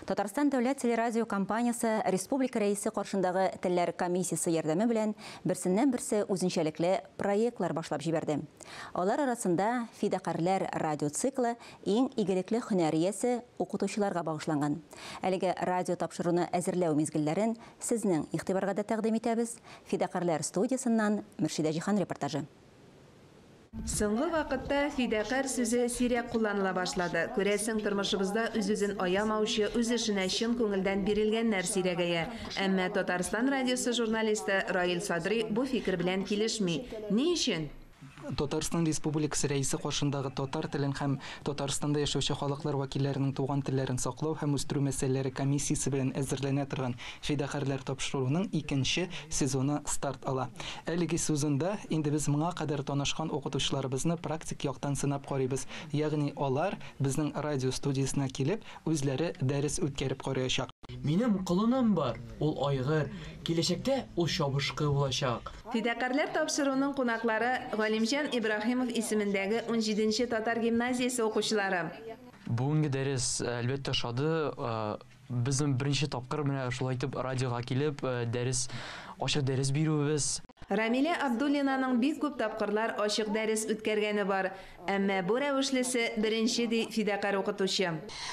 Татарстан дәүләт телерадиокомпаниясе республика Рәисе каршындагы телләр комиссиясе ярдәме белән берсеннән-берсе үзенчәлекле проектлар башлап җибәрде. Алар арасында Фидакарьләр радиоциклы иң игелекле һөнәр иясе, укытучыларга багышланган. Әлеге радиотапшыруны әзерләү мизгелләрен сезнең игътибарга да тәкъдим итәбез. Фидакарьләр студиясеннән Мөршидә Җиһан репортажы. Соңгы вакытта фидакарь сүзе сирәк кулланыла башлады. Күрәсең, тормышыбызда үз-үзен аямаучы, үз эшенә чын күңелдән бирелгәннәр сирәгәя. Әмма Татарстан радиосы журналисты Раил Садри бу фикер белән килешми. Ни өчен? Татарстан Республикасы Рәисе каршындагы татар телен һәм Татарстанда яшәүче халыклар вәкилләренең туган телләрен саклау һәм үстерү мәсьәләләре комиссиясе белән әзерләнә торган Фидакарьләр тапшыруының икенче сезоны старт ала. Әлеге сезонда инде без моңа кадәр танышкан укытучыларыбызны практик яктан сынап карыйбыз, ягъни алар, безнең радио студиясенә килеп, үзләре дәрес үткәреп карыячак. Минем колыным бар, ул айгыр, киләчәктә ул чабышкы булачак. Фидакарьләр тапшыруының кунаклары, Галимҗан Ибраһимов исемендәге унҗиденче татар гимназиясе укучылары. Бүгенге дәрес, әлбәттә, ошады. Безнең беренче тапкыр менә шулай итеп радиога килеп, дәрес, ачык дәрес бирүебез. Рамилә Абдуллинаның бик күп тапкырлар ачык дәрес үткәргәне бар. Әмма бу рәвешлесе беренче, ди фидакарь укытучы.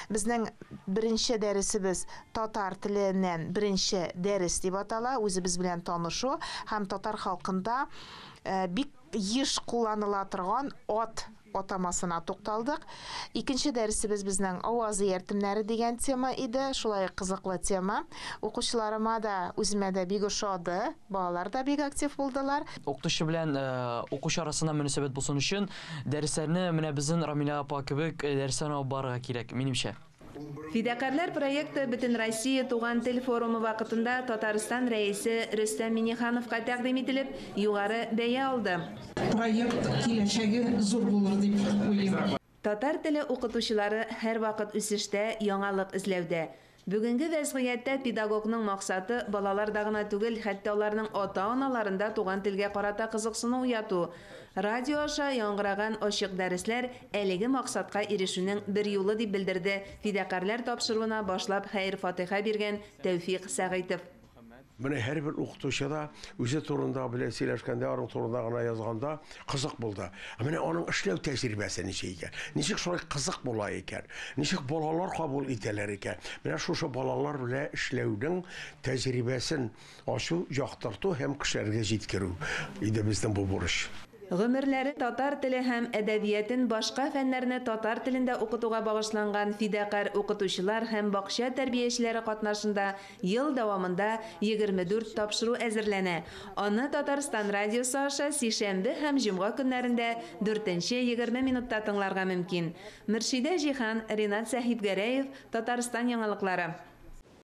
Безнең беренче дәресебез Татар теленнән беренче дәрес дип атала, үзебез белән танышу һәм татар халкында бик еш кулланыла торган ат атамасына тукталдык. Икенче дәресебез безнең Аваз ияртемнәре дигән тема иде. Шулай ук кызыклы тема. Укучыларыма да, үземә дә бик ошады. Балалар да бик актив булдылар. Укытучы белән укучы арасында мөнәсәбәт булсын өчен, дәресләрне менә безнең Рамилә апа кебек дәресләрне алып барырга кирәк, минемчә. Фидакарьләр проекты Бөтенроссия туган тел форумы вакытында Татарстан Рәисе Рөстәм Миңнехановка тәкъдим ителеп, югары бәя алды. Проект киләчәге зур булыр дип уйлыйм. Татар теле укытучылары һәрвакыт үсештә, яңалык эзләүдә. Бүгенге вәзгыятьтә педагогның максаты, балаларда гына түгел, хәтта аларның ата-аналарында туган телгә карата кызыксыну уяту. Радио аша яңгыраган ачык дәресләр әлеге максатка ирешүнең бер юлы, дип белдерде Фидакарьләр тапшыруына башлап хәер-фатыйха биргән Тәүфикъ Сәгыйтов. Менә һәрбер укытучы да үзе турында белән сөйләшкәндә, аның турында гына язганда кызык булды. Ә менә аның эшләү тәҗрибәсе ничек икән? Ничек шулай кызык була икән? Ничек балалар кабул итәләр икән? Менә шушы балалар белән эшләүнең тәҗрибәсен ачу, яктырту һәм кешеләргә җиткерү иде безнең бу бурыч. Гомерләре татар теле һәм әдәбиятен, башка фәннәрне татар телендә укытуга багышланган фидакарь укытучылар һәм бакча тәрбиячеләре катнашында ел дәвамында 24 тапшыру әзерләнә. Аны Татарстан радиосы аша сишәмбе һәм җомга көннәрендә дүртенче 20 минутта тыңларга мөмкин. Мөршидә Җиһан, Ринат Сәхипгәрәев, Татарстан яңалыклары.